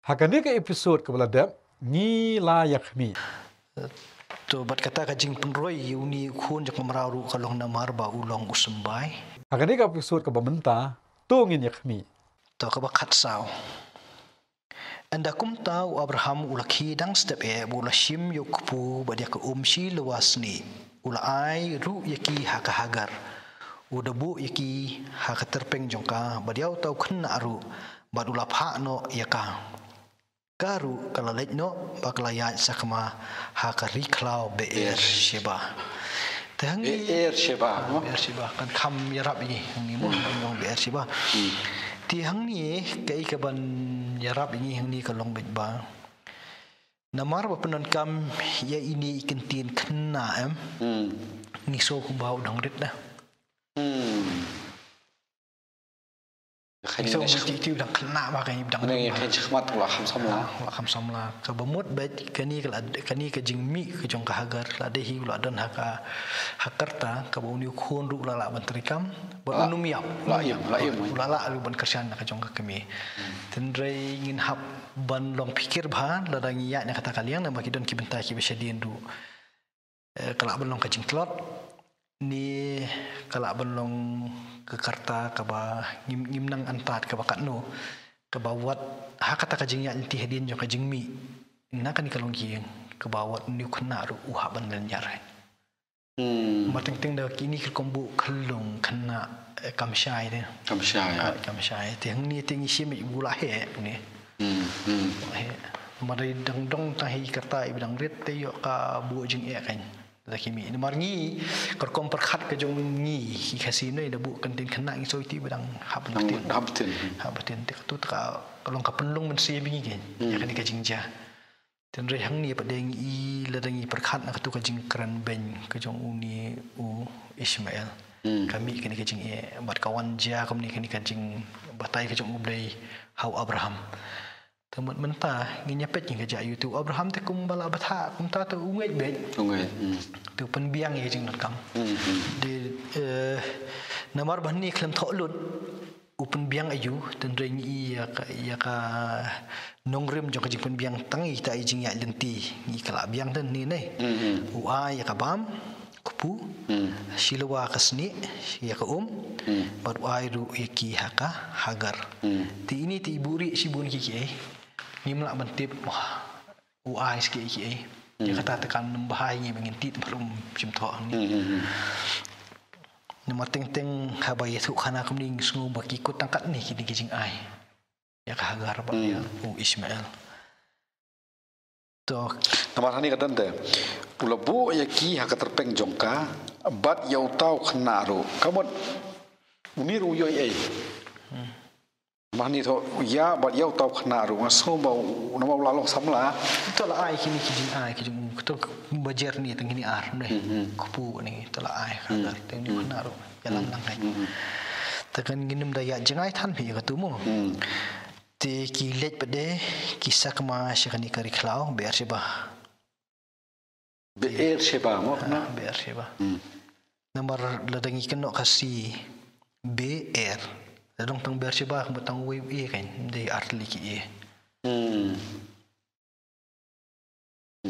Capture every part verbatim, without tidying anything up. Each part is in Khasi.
Ha kane ka episode kaba la dep, ngi la ïakhmih. To bad kata ka jingpynroi ïa une u khun jong ka mraw ruh ka long namar ba u long u symbai. Ha kane ka episode kaba mynta, to ngin ïakhmih. To kaba khatsaw. Ynda kumta u Abraham u la khie dang step eh, bad u la shim ïa u kpu bad ïa ka um shi lywa snieh. U la ai ruh ïa ki ha ka Hagar. U da buh ïa ki ha ka tyrpeng jong ka, bad ïa uta u khynnah ruh, bad u la phah noh ïa ka. Ka ruh ka la leit noh, bad ka la ïaid sakma ha ka ri khlaw Beer Sheba. Te hangne Beer Sheba, no? Beer Sheba, kan kham ïarap ïa ngi hangne mo, kan long Beer Sheba. Te hangne kaei kaban ïarap ïa ngi hangne ka long beit ba, namar ba pyndonkam ïa ine i kyntien khynnah, em, ngi sngew kumba u dang rit da. Ngi sngew kumba iti u dang khynnah ba, ka i dang rit ba. Kane ka khmat u la kham samla. U la kham samla. Kaba mut beit kane ka la, kane ka jingmih ka jong ka Hagar, la dei hi u la don ha ka, ha ka rta, kaba une u khun ruh u la lah ban treikam. Bad u nym ïap. U la ïap, u la ïap. U la lah ruh ban kyrshan na ka jong ka kmie. Tynrai ngin hap ban long phikir bha, lada ngi ïaid na kata ka liang, namar ki don ki bynta kiba shadien ruh. Eh, ka lah ban long ka jingtlot, ne ka lah ban long ka rta kaba ngim, ngim nang antad kaba katno, kaba wat ha kata ka jingïaid lynti hadien jong ka jingmih. Na kane ka longïing, kaba wat une u khynnah ruh u hap ban lynñiar. Hmm. Namar teng teng da kine ki rukom buh khyllung khynnah, eh, kam shai te. Kam shai, ah. Kam shai. Te hangne te ngi shim ïa u la heh une. Hmm, hmm. Heh. Namar dei dang dong tang hi ka rta iba dang rit te ïoh ka buh jingeh kein. Da ki mih. Namar ngi, ka rukom pyrkhat ka jong ngi, ki Khasi ne, da buh kyntien khynnah ngi sngew iti ba dang hap btien. Hap btien. Hap btien. Te katu te ka long ka pynlong mynsiem ïa ngi kein. Hmm. Ïa kane ka jingjia. Tynrai hangne pat de ngi i lada ngi pyrkhat na katu ka jingkren beiñ ka jong une u Ishmael. Hmm. Ka mih kane ka jingeh, bad ka wan jia kumne kane ka jingbatai ka jong U Blei ha u Abraham. Te mut mynta ngin ïa peit ngi ka jia ïa utu u Abraham te kumba la bthah kumta te u ngeit beit. U ngeit, hmm. Te u pynbiang ïa ka jingdonkam. Hmm, hmm. De, eh, namar ba hangne khlem thoh lut. U pynbiang aïu, tynrai ngi i ïa ka, ïa ka nongrim jong ka jingpynbiang tang ïa kita i jingïaid lynti, ngi ka la biang te ne ne. Hmm, hmm. U ai ïa ka bam, kpu, hmm, shi lywa ka snieh, ïa ka um, hmm, bad u ai ruh ïa ki ha ka Hagar. Hmm. Te ine te i buhrieh shibun ki kiei. Ngim lah ban tip, wah. U ai sha kiei kiei. Ïa kata te kan ym bha ïa ngi ba ngin tip ba rum shim thoh hangne. Hmm, hmm, hmm. Namar teng teng haba ïathuh khana kumne ngi sngew ba ki kut tang katne kine ki jingai. Ïa ka Hagar bad ïa u Ishmael. To. Namar hangne ka don te. U la buh ïa ki ha ka tyrpeng jong ka, bad ïa uta u khynnah ruh. Ka mut, une ruh u ïoh ei. Hmm. Mane to, ïa, bad ïa uta u khynnah ruh, nga sngew ba u, namar u la long samla. To la ai kine ki jingai, ki jing, to ba jer ne, tang kine ar, ne. Hmm, hmm. Kpu ne, to la ai, hmm, Hagar, tang kine, hmm, khynnah ruh, ïalam, hmm, lang kai. Hmm, hmm. Te kan ngin ym da ïa jingai than phi ïa katu mo. Hmm. Te ki leit pat de, ki sakma sha kane ka ri khlaw, Beersheba. Beersheba, mo, ah, na? Beersheba. Hmm. Namar lada ngi kynnoh Khasi, Beer. Lada long tang Beersheba, kumba tang uwei u e kan, ym dei ar tylli ki e. Hmm.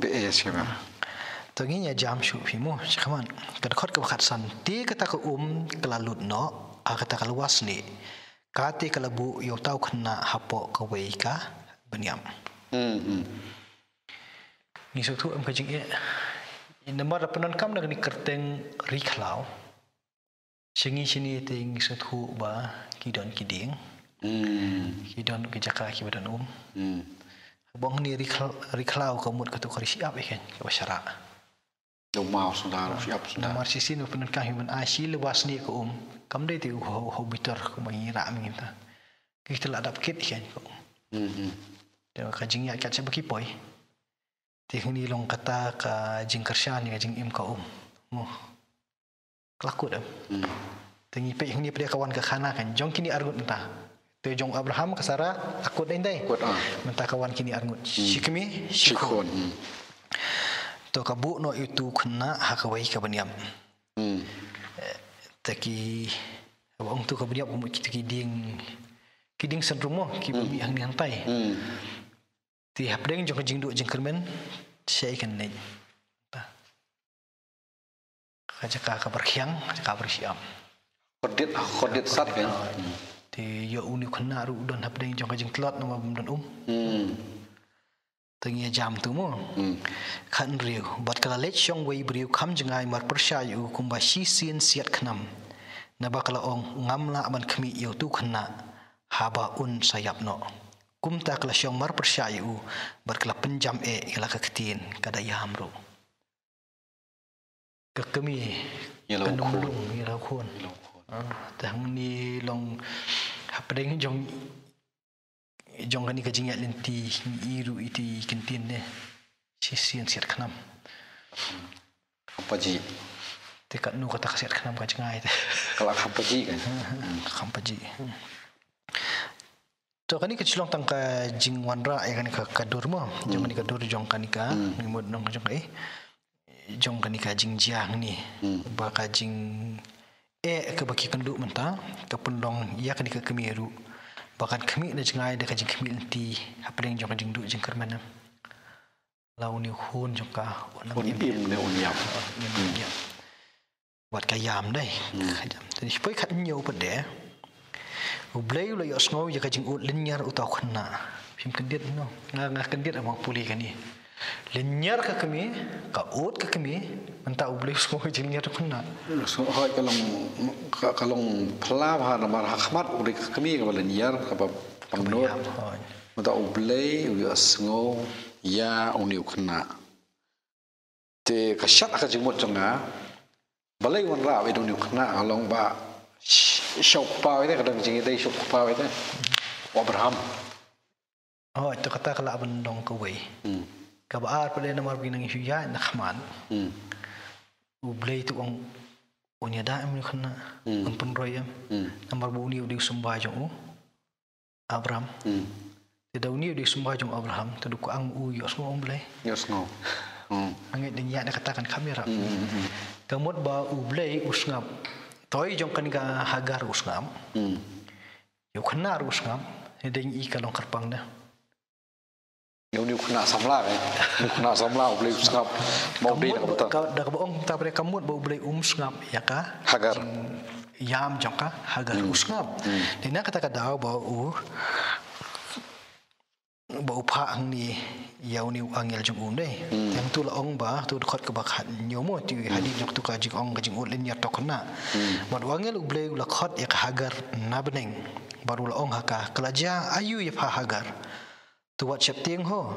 Beersheba. To ngin ïa jam shuh phi mo, shakhmat. Ka dkhot kaba khatsan, te kata ka um ka la lut noh ha kata ka lywa snieh. Ka te ka la buh ïa uta u khynnah hapoh kawei ka bynïap. Hmm, hmm. Ngi sngewthuh em ka jingeh. Namar da pyndonkam da kane ka kyrteng ri khlaw. Sha ngi shane te ngi sngewthuh ba ki don ki dieng. Hmm. Ki don ki jaka kiba don um. Hmm. Haba ong ne ri khl-, ri khlaw ka mut katu ka ri shyiap ïa kein, kaba sharah. Dong maw sngewdar, shyiap sngewdar. Namar shisien u pyndonkam hi ban ai shi lywa snieh ka um. Kam dei te u hau, hau bitar kumba ngi rah mynta. Kita la dap kit ïa kein ka um. Hmm, hmm. Te ka jingïaid kat sha ba ki poi. Te hangne long kata ka jingkyrshan ïa ka jingim ka um. Mo. Ka la kut em. Hmm. Te ngi peit hangne pat de ka wan ka khana kan jong kine arngut mynta. Te jong Abraham ka Sara la kut dei dei. Kut, ah. Mynta ka wan kine arngut. Hmm. Shi kmie, shi khun. Shi khun, hmm. To ka buh noh ïa utu u khynnah ha kawei ka bynïap. Hmm. Eh, te ki, haba ong tu ka bynïap ka mut kita ki dieng, ki dieng synrum mo, kiba mih hangne hangtai. Hmm. Te hapdeng jong ka jingduh jingkyrmen, shaei kan leit? Ka jaka kaba rkhiang, ka jaka kaba rkhiang. Kordit, kordit sat kan. Te ïa une u khynnah ruh u don hapdeng jong ka jingtlot namar bym don um. Hmm. Te ngi ïa jam tu mo. Hmm. Khathynriew, bad ka la leit shong wei briew kham jngai marpyrshah ïa u kumba shisien siat khnam. Naba ka la ong, ngam lah ban khmih ïa utu u khynnah haba un sa ïap noh. Kumta ka la shong marpyrshah ïa u, bad ka la pynjam eh ïa la ka ktien, ka da ïam ruh. Ka kmie, ïa la u khun, ka nonglung, ïa la u khun. Ïa la u khun. Ah, te hangne long hapdeng jong, jong kane ka jingïaid lynti, ngi i ruh iti ki ktien ne. Shisien siat khnam. Kham pajih. Te katno kata ka siat khnam ka jngai te. Ka la kham pajih kan. Kham pajih. To kane ka shu long tang ka jingwanrah ïa kane ka, ka dur mo. Jong kane ka dur jong kane ka, hmm, ngi mut nong jong ka, eh, jong kane ka jingjia hangne. Hmm. Ba ka jingeh kaba ki kynduh mynta ka pynlong ïa kane ka kmie ruh ba kan khmih na jngai da ka jingkhmih lynti hapdeng jong ka jingduh jingkyrmen. La une u khun jong ka un nang im ne un ïap. Im ne un ïap. Wat ka ïam dei. Hmm. Ka ïam. Te poi khathynñiew pat de. U Blei u la ïohsngew ïa ka jingud lynñiar uta u khynnah. Phim kyndit no. Nga, nga kyndit amang pule kane. Lynñiar ka kmie, ka ud ka kmie, mynta U Blei u sngew ïa ka jinglynñiar u khynnah. Sngew hoi ka long, ka, ka long phylla bha namar ha khmat U Blei ka kmie kaba lynñiar, kaba pynnud. Kaba ïam, hoi. Mynta U Blei u ïohsngew ïa une u khynnah. Te ka shad ha ka jingmut jong nga. Balei u wanrah ïa une u khynnah, ka long ba sh-, sha u kpa u ïa te, ka dang jingïadei sha u kpa u ïa te. U Abraham. Oh, ito kata ka lah ban long kawei. Hmm. Kaba ar pat de namar ba ngi nang shu ïaid na khmat. Hmm. U Blei u ong un ïada em une u khynnah. Hmm. Un pynroi em. Hmm. Namar ba une u dei u symbai jong u Abraham. Hmm. Te da une u dei u symbai jong u Abraham, te da u kwah u ïohsngew ong Blei. Ïohsngew. Hmm. Nga ngeit dang ïaid na kata kan kham ïarap. Hmm, hmm, hmm. Ka mut ba U Blei u sngap. Toi jong kane ka Hagar u sngap. Hmm. Ïa u khynnah ruh u sngap. Dang i ka long kyrpang da. Ïa une u khynnah samla, eh. U khynnah samla U Blei u sngap. Mo dei da kaba, ka, da kaba ong ta ba ka mut ba U Blei um sngap ïa ka Hagar. Jingïam jong ka Hagar u sngap. Hmm. Dei na kata ka daw ba u, ba u phah hangne ïa une u angel jong u dei. Hmm. Te hangtu la ong ba, tu dkhot kaba khathynñiew mo, te hadien jong tu ka jingong ka jingud lynñiar uta u khynnah. Hmm. Bad u angel U Blei u la khot ïa ka Hagar na bneng. Bad u la ong ha ka, ka la jia aïu ïa pha Hagar. To wat sheptieng ho.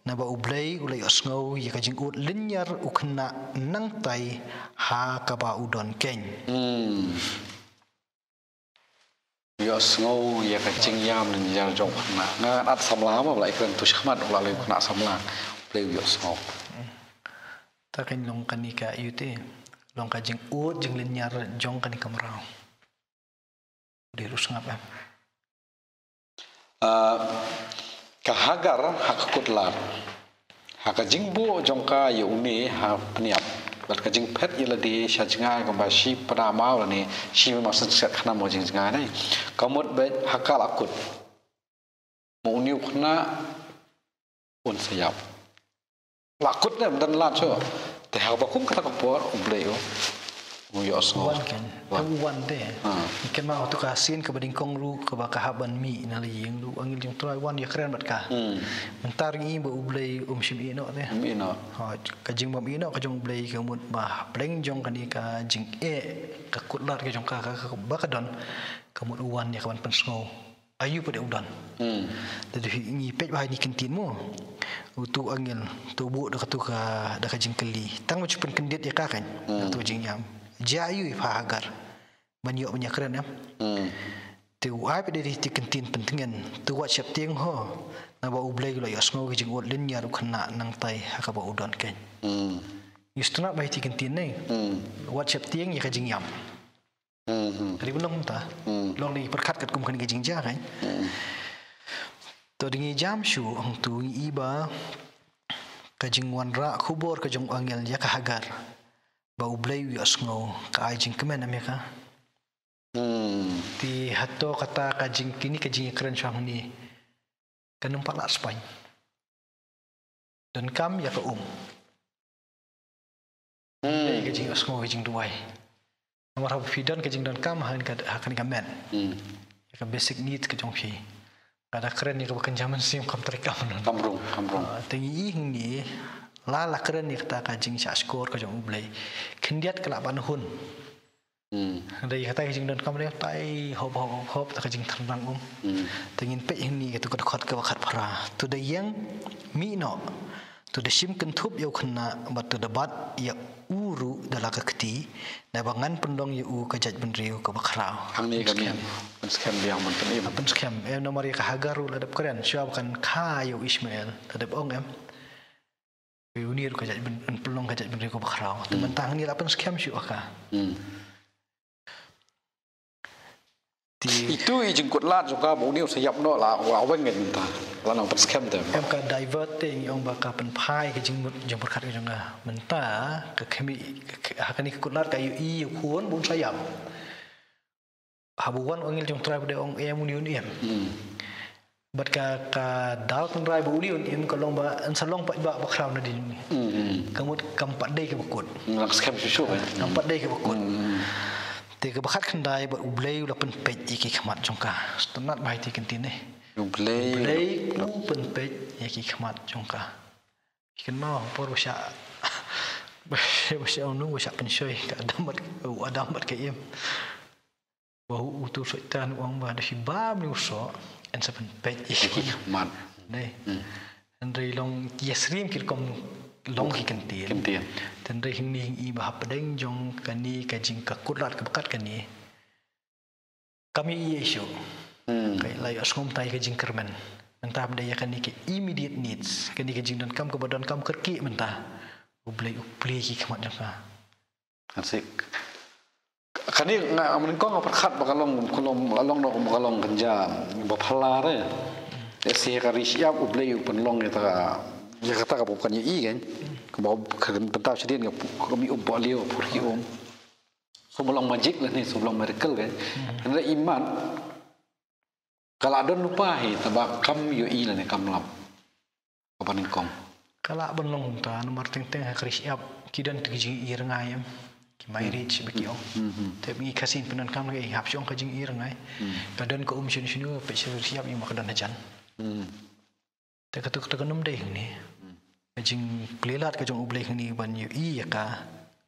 Naba U Blei u la ïohsngew ïa ka jingud lynñiar u khynnah nangtai ha kaba u don keiñ. Hmm. Ïohsngew ïa ka jingïam lynñiar jong u khynnah. Nga at samla ma ba la ïakren tu shakhmat u la lei u khynnah samla. U Blei u ïohsngew. Ta keiñ long kane ka ïoh te. Long ka jingud jinglynñiar jong kane ka mraw. Dei ruh sngap em. Ah, ka Hagar ha ka kut lad. Ha ka jingbuh jong ka ïa une ha pynïap. Bad ka jingphet ïa lade sha jngai kumba shi pynda maw lane shi maw shisien khnam mo jingjngai ne. Ka mut bad ha ka la kut. Mo une u khynnah un sa ïap. La kut ne ym don lad shuh. Te haba kum kata ka por U Blei u, u ïohsngew. Wan kan. Wan. Te u wan te. Ha. Ngi kynmaw tu ka sien kaba nyngkong ruh kaba ka hap ban mih na la ïing ruh u angel jong U Trai wan ïakren bad ka. Hmm. Mynta ngi i ba U Blei um shym ïeh noh te. Um ïeh noh. Ha, ka jingbym ïeh noh ka jong U Blei ka mut ba hapdeng jong kane ka jingeh ka kut lad ka jong ka, ka, ka, ba ka don ka mut u wan ïa ka ban pynsngew. Aïu pat de u don. Hmm. Te ngi peit bha ïa kine ki ktien mo. Utu u angel, utu u buh da katu ka, da ka jingkylli. Tang ba shu pynkyndit ïa ka kan. Hmm. Da katu ka jingïam. Jia aïu ïa pha Hagar. Ban ïoh ban ïakren em. Hmm. Te u ai pat de ïa kine ki ktien pyntngen. To wat sheptieng ho. Naba U Blei u la ïohsngew ka jingud lynñiar u khynnah nangtai ha kaba u don kan. Hmm. Ïa sngewthuh bha ïa kine ki ktien ne. Hmm. Wat sheptieng ïa ka jingïam. Hmm, hmm. Ka dei ban long kumta. Hmm. Long dei pyrkhat katkum kane ka jingjia kan. Hmm. To dei ngi jam shuh hangtu ngi i ba ka jingwanrah khubor ka jong u angel ïa ka Hagar. Ba U Blei u ïohsngew ka ai jingkmen em ïa ka. Hmm. Te hato kata ka jing kine ka jingïakren shwa hangne. Kan ym pat lah spain. donkam ïa ka um. Hmm. Ka jingïohsngew, ka jingduwai. Namar haba phi don ka jingdonkam ha ka, ha kane ka met. Hmm. Ïa ka basic need ka jong phi. Lada kren ïa kaba kynja mynsiem kam trei kam. Kam rung, kam rung. Ah, te ngi i hangne, la la kren ïa kata ka jingshah shkor ka jong U Blei, khyndiat ka lah ban hun. Hmm. Hynrei kata ka jingdonkam leh tai hop hop hop hop, ta ka jingthrang um. Hmm. Te ngin peit hangne kata ka dkhot kaba khatphra. To da ïeng mih noh. To da shim kynthup ïa u khynnah, bad to da bat ïa u ruh da la ka kti, naba ngan pynlong ïa u ka jaitbynriew kaba khraw. Hangne ka mih. Pynskhem. Pynskhem biang ban pynim. Pynskhem. Em, namar ïa ka Hagar ruh la dep kren shuwa ba kan kha ïa u Ishmael. La dep ong em. Ïa une ruh ka jaitbyn, pynlong ka jaitbynriew kaba khraw. Hmm. Te mynta hangne la pynskhem shuh ha ka. Hmm. Te itu i jingkut lad jong ka ba une u sa ïap noh la, la weng ngan mynta. La nang pynskhem te. Em, ka divert te ngi ong ba ka pynphai ka jingmut jingpyrkhat ka jong ka. Mynta ka khmih, ka, ka, ha kane ka kut lad ka ïohi ïa u khun ba un sa ïap. Haba wan u angel jong U Trai ba dei ong em, une un im. Hmm. Bad ka, ka daw tynrai ba une un im ka long ba yn sa long paidbah ba khraw nadien. Hmm, hmm. Ka mut kam pat dei kaba kut. Nang skhem shuh shuh, eh. Kam pat dei kaba kut. Hmm, hmm. Te kaba khatkhyndai, bad U Blei u la pynpeit ïa ki khmat jong ka. Sngewtynnat bha ïa ki kyntien, eh. U Blei. U Blei u pynpeit ïa ki khmat jong ka. Ki kynmaw por ba shah, ba shah, ba shah, unu, ba shah pynshoi ka Adam bad, u Adam bad ka Im. Ba u, utu u Soitan u ong ba lada phi bam ïa u soh, yn sa pynpeit ïa ki khmat. Dei. Hmm. Hynrei long ki ïasyriem ki rukom long ki kyntien. Kyntien. Hynrei hangne ngi i ba hapdeng jong kane ka jingkut lad kaba kat kane, kam ïohi shuh. Hmm. Ka la ïohsngew mynta ïa ka jingkyrmen. Mynta hapdeng ïa kane ka immediate needs, kane ka jingdonkam kaba donkam kyrkieh mynta, U Blei u plie ki khmat jong ka. Kan sik. Kane nga, mynnyngkong nga pyrkhat ba ka long, ka long, ka long noh, ka long kynja ba phylla re. Ïa, sha ka ri shyiap U Blei u pynlong ïa kata, ïa kata kaba kan ïohi kan. Kaba ka bynta shadien ka pu-, ka mih um pohliew, pur ki um. Shu ba long magic lane shu ba long miracle kan. Hmm. Hynrei imat ka la don lypa hi, tangba kam ïohi lane kam lap. Kaba nyngkong. Ka lah ban long kumta, namar teng teng ha ka ri shyiap ki don ki jingïohi rngai em. Ki marriage ba ki ong. Hmm, hmm. Te ngi Khasi pyndonkam lagi, hap shu ong ka jingïohi rngai. Hmm. Ka don ka um shano shano, peit sha ri shyiap ïa ma ka don hajan. Hmm. Te kata, kata kam dei hangne. Hmm. Ka jingplie lad ka jong U Blei hangne ban ïohi ïa ka.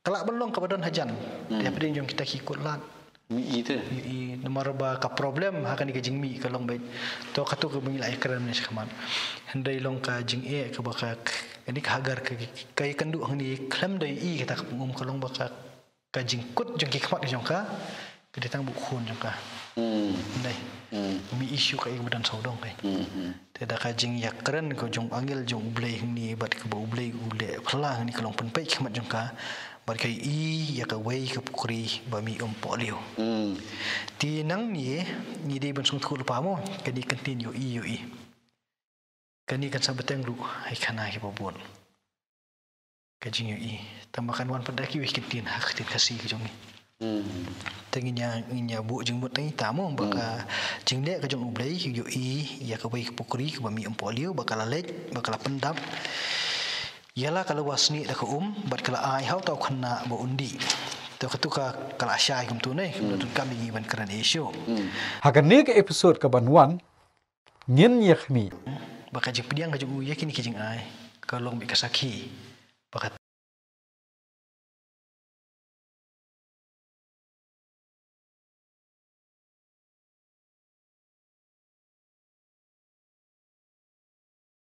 Ka lah ban long kaba don hajan. Hmm. Te hapdeng jong kita ki kut lad. Mih i te. Mih i, namar ba ka problem ha kane ka jingmih ka long beit. To katu kaba ngi la ïakren mynne shakhmat. Hynrei long ka jingeh kaba ka, kane ka Hagar ka, ka ïakynduh hangne khlem da ïohi kata ka pung um, ka long ba ka, ka jingkut jong ki khmat ka jong ka, ka dei tang ba u khun jong ka. Hmm. Dei. Hmm. Mih i shuh kaei kaba don sawdong kaei. Hmm, hmm. Te da ka jingïakren ka jong u angel jong U Blei hangne bad kaba U Blei u leh phylla hangne ka long pynpeit ki khmat jong ka bad ka ïohi ïa kawei ka pukri ba mih um pohliew. Hmm. Te nangne ngi dei ban sngewthuh lypa mo, kane ka kyntien ïohi, ïohi. Kane kan sa bteng ruh ha ki khana kiba bun. Ka jingïohi. Tangba kan wan pat da kiwei ki kyntien ha ka ktien Khasi ka jong ngi. Hmm. Te ngin ïa, ngin ïa buh jingmut tang ita mo ba ka jingleh ka jong U Blei ïohi ïa kawei ka pukri kaba mih um pohliew, ba ka la leit, ba ka la pyndap. Ïa la ka la wah snieh da ka um bad ka la ai ha uta u khynnah ba un dih. Te katu ka, ka la shai kumtu ne, ka la donkam ïa ngi ban kren ei shuh. Hmm. Ha kane ka episode kaban wan, ngin ïa khmih ba ka jingpdiang ka jong u ïa kine ki jingai ka long beit ka sakhi.